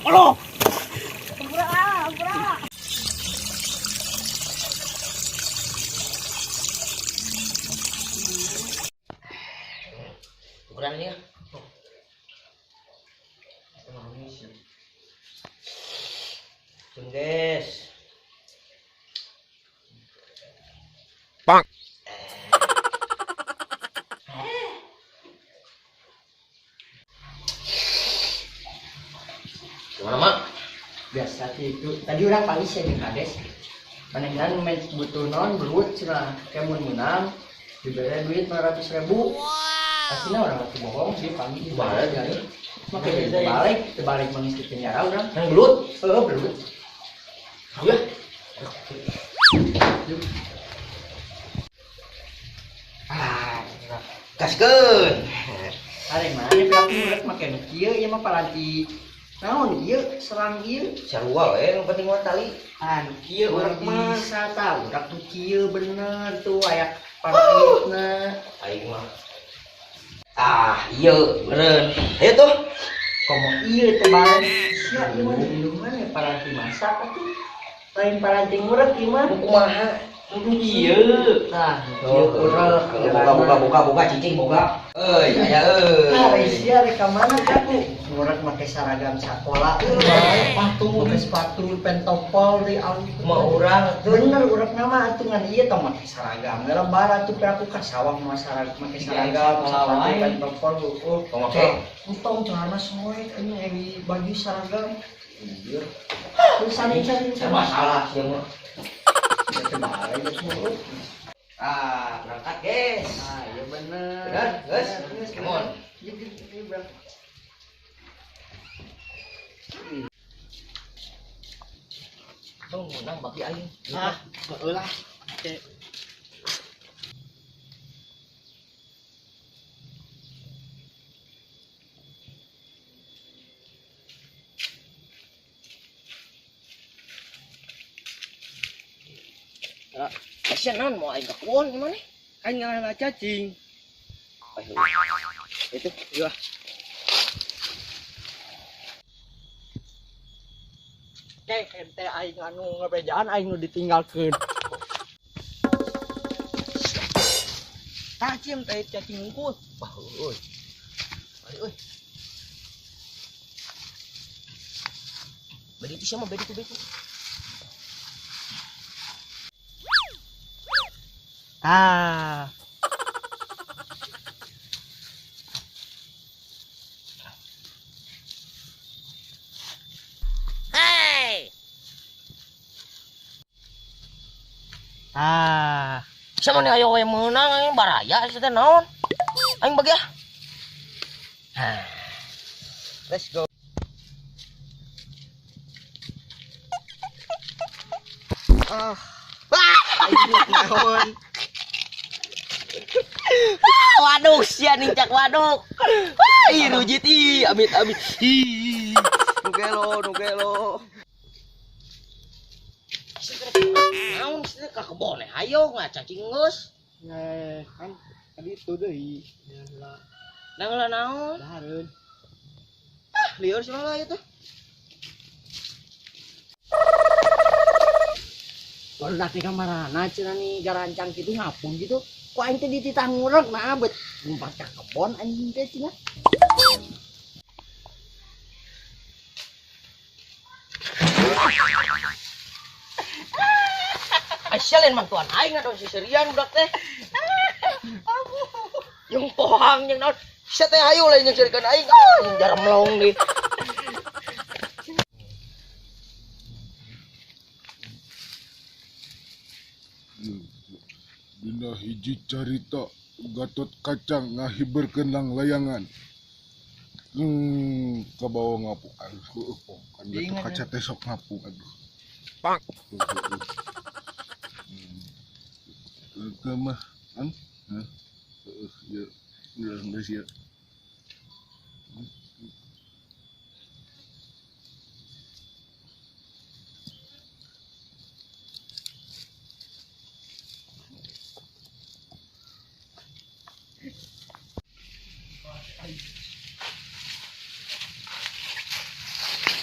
Allah. Ampura, ampura. Ukuran ini ya. Guys. Bang. Gimana, Mak? Biasa itu. Tadi orang paling sih jeung Kades. Panengan butuh non belut cenah kayak mun meunang dibere duit 500.000. Aslinya orang atuh bohong sih panggil Balik, jadi. Make balik, terbalik mangis di penjara orang. Yang belut? Heeh, belut. Ya. Ah, gaskeun. Are mana pelaku urang make nu kieu ieu mah paranti. Naon ieu serang ieu? Sarua we, yang penting mah tali. Ah, nu kieu Urang urang mah. bisa tah, urang tuh kieu bener tuh aya parangitna. Aing mah. Ah, iya, meureun. Ayo tuh. Komo ieu teh bareng. Sia ieu mah di mana paranti masak atuh. Lain paranti ngurek ieu mah. Kumaha? Ieu. Tah, ieu urek. Buka buka buka buka cicing buka. Euy, aya euy. Ah, sia rek ka mana teh aku? Ngurek make seragam sakola. Sepatu. Make sepatu pentopol di awi. Kumaha urang atuh? Bener urek nama atuh ngan ieu tong make seragam. Lebar atuh pe aku ka sawah mah seragam make seragam Sekolah sepatu wae. pentopol heueuh. Tong make. Entong celana soek anjing aya baju seragam. Iya. Terus saling saling Serba salah sih mah. Terbalik heueuh. Ah, berangkat, guys. Ah, iya bener. Bener, guys. Come on. Iya, iya, iya, berangkat. Tong menang bagi aing. Ah, heueuh lah. Kasihan naon mau aing ka kebon gimana? Aing ngalah cacing. Ayo. Itu, iya. Oke, ente aing anu ngebejaan aing nu ditinggalkeun. Tah cim teh cacing hungkul. Wah, euy. Ayo euy. Bagi itu siapa? Bagi itu, bagi itu. Ah. Ah. Siapa nih ayo we meunang aing baraya sia teh naon? Aing bagi ah. Hah. Let's go. Ah. Aing naon? Ah, waduk sia nincak waduk. Wah, ih rujit ih, amit amit. Ih. Nu gelo, nu gelo. Naon sih ka kebon ayo ngacacing geus. Eh, kan tadi itu deui. Nang lah naon? Dahareun. Ah, lieur sih lah itu. Baru datang ka marana cenah nih garancang kitu ngapung gitu. Ku aing teh dititah ngurek nah bet ngumpet ka kebon anjing teh cenah. Aisyah lain mantuan aing atuh siserian budak teh. Yang pohang jeung naon. Sia teh hayu lain jeung serikeun aing. Ah, jeung jaremlong deui. Dina hiji carita Gatot Kaca ngahiberkeun langlayangan. Kabawa ngapung. Aduh, heueuh, kan Gatot Kaca teh sok ngapung aduh. Pak. Teu mah, an? Heuh, ieu geus ieu.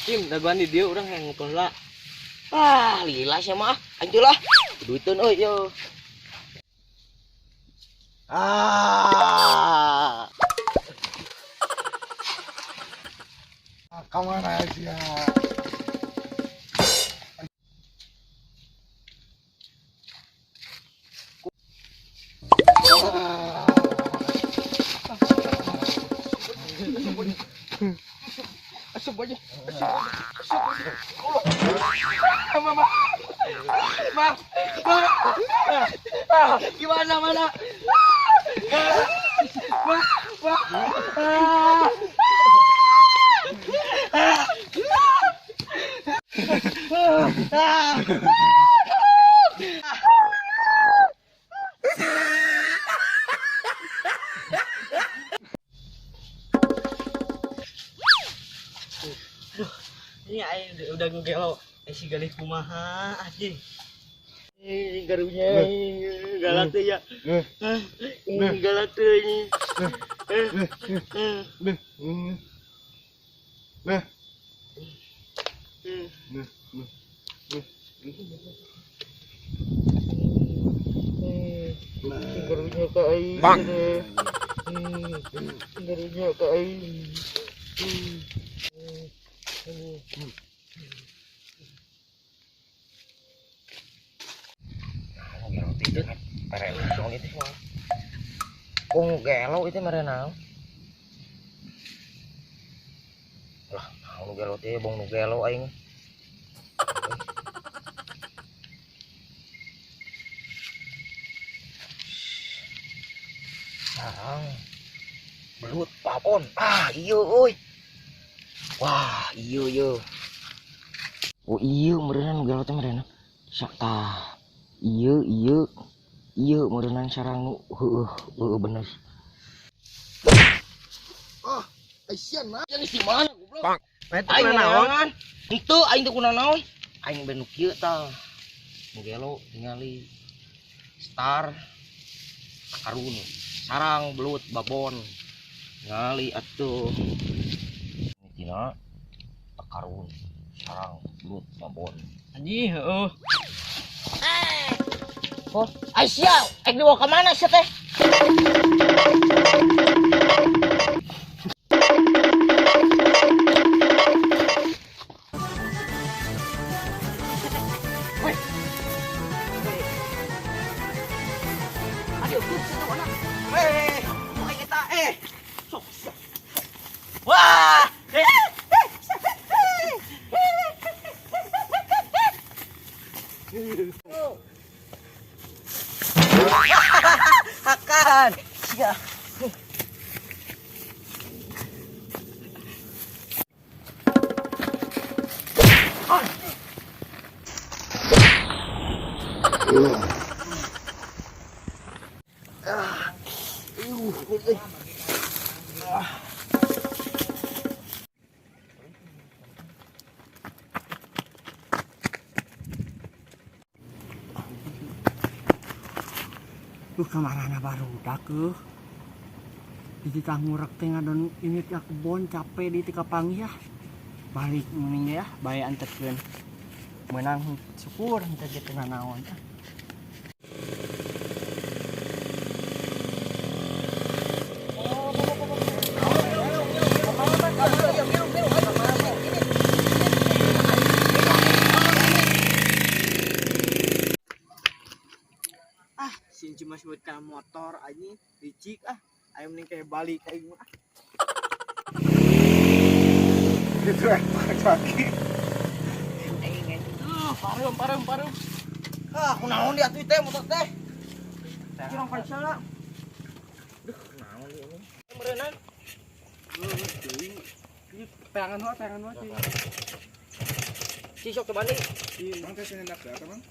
Kim, dagoan di dieu urang hayang ngumpul heula. Ah, lila sia mah. Aing lah. Duiteun euy yo. Ah. Ka mana sia? Asup aja. Asup aja. Mama. Ma. Ma. Ah, gimana mana? Ma. Ma. Ah. Ah. Duh, ini aing udah ngegelo. Si galih kumaha anjing. Garunya galak teh ya. Galak teh ini. Nah. Garunya ka aing. Bang. Garunya ka aing. Kong gelo itu merenang. Lah, nu gelo teh bong nu gelo aing. Sarang belut papon. Ah, iya euy. Wah, iya iya. Oh iya merenang nu gelo teh merenang. Sok tah. Iya iya. Iya merenang sarang nu heueuh heueuh bener. Ah, asian mah. Yang di mana goblok? Aing naon? Henteu aing teu kuna naon. Aing ben nu kieu tah. Nu gelo tingali star karun sarang belut babon. Ngali atuh. Tina karun sarang belut babon. Anjing heueuh. Oh, Aisyah, ek dibawa ke mana sih teh? Aduh, weh, kita eh. Wah. Hakan. Ya. Kamarana barudak eueuh. Dititah ngurek teh ngadon ini ka kebon capek di tika panggih ya. Balik mending ya, bae antekeun. Meunang syukur henteu ge teu nanaon. Ah, cuma sebut kana motor anjing licik ah. Ayo mending kayak balik aing mah. Itu kaki. Aing parum parum parum. Ah, kunaon dia atuh teh motor teh. Curang pancala. Duh, kunaon ieu ini. Meureunnan. Ieu peangan wae, peangan wae. Si sok coba nih. Bang teh hendak ya, Bang?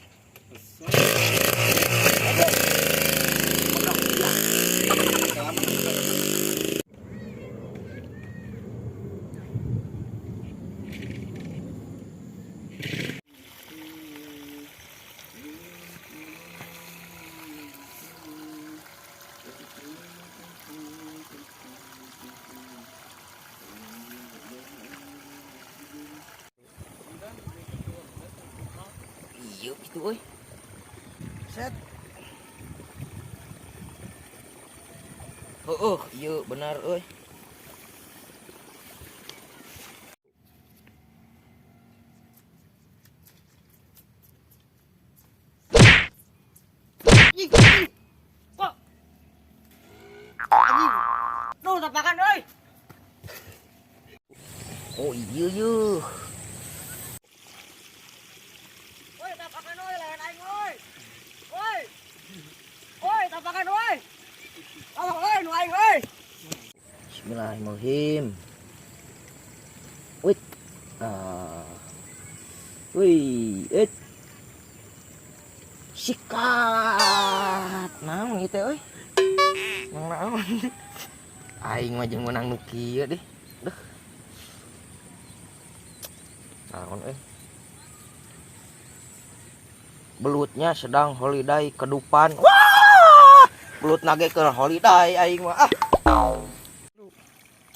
Kitu euy. Set. Heueuh, ieu benar euy. Kok? Anjing. Tuh tapakan euy. Oh iya ye. Woi, tapakan euy lawan aing euy. Woi. Woi, tapakan euy. Tolong euy nu aing euy. Bismillahirrahmanirrahim. Wait. Ah. Wih, et. Sikat. Naon ieu teh euy? Nang naon? Aing mah jeung meunang nu kieu deh. Duh. Naon euy? Belutnya sedang holiday kedupan. Wah! Belut nage ke holiday aing mah. Ah.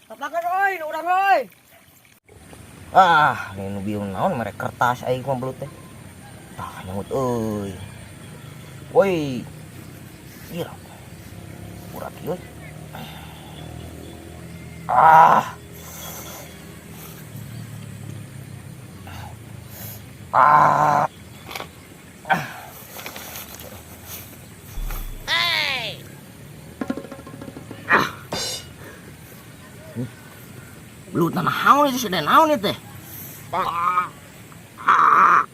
Tapakan euy nu urang euy. Ah, ini nu biung naon mere kertas aing mah belut teh. Tah nyangut euy. Woi. Gila. Urat ieu. Ah. Ah. Ah. Ah. Belut naon itu sudah naon itu teh? Ah. Ah.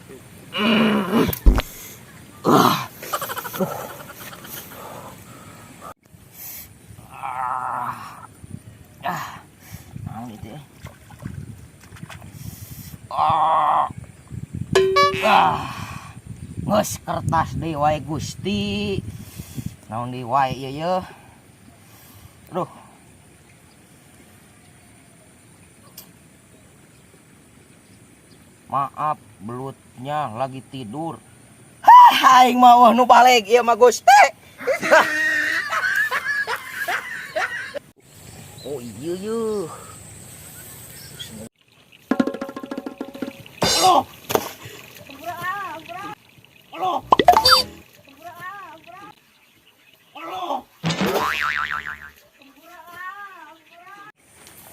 Ah. Duh. Ah. Ah. Naon itu ya? Ah. Ah. Geus kertas deui wae Gusti. Naon deui wae ieu ye. Duh. Maaf, belutnya lagi tidur. Hah, aing mah wah nu balik ieu mah Gusti. Oh iya ye. Halo. Halo. Halo.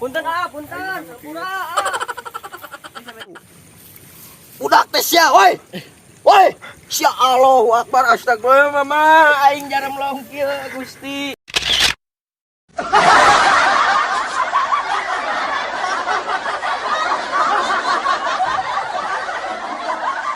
Punten ah, punten. Hampura ah. Udak teh sia, woi. Woi, sia Allahu Akbar astagfirullah mama aing jaram long kieu Gusti.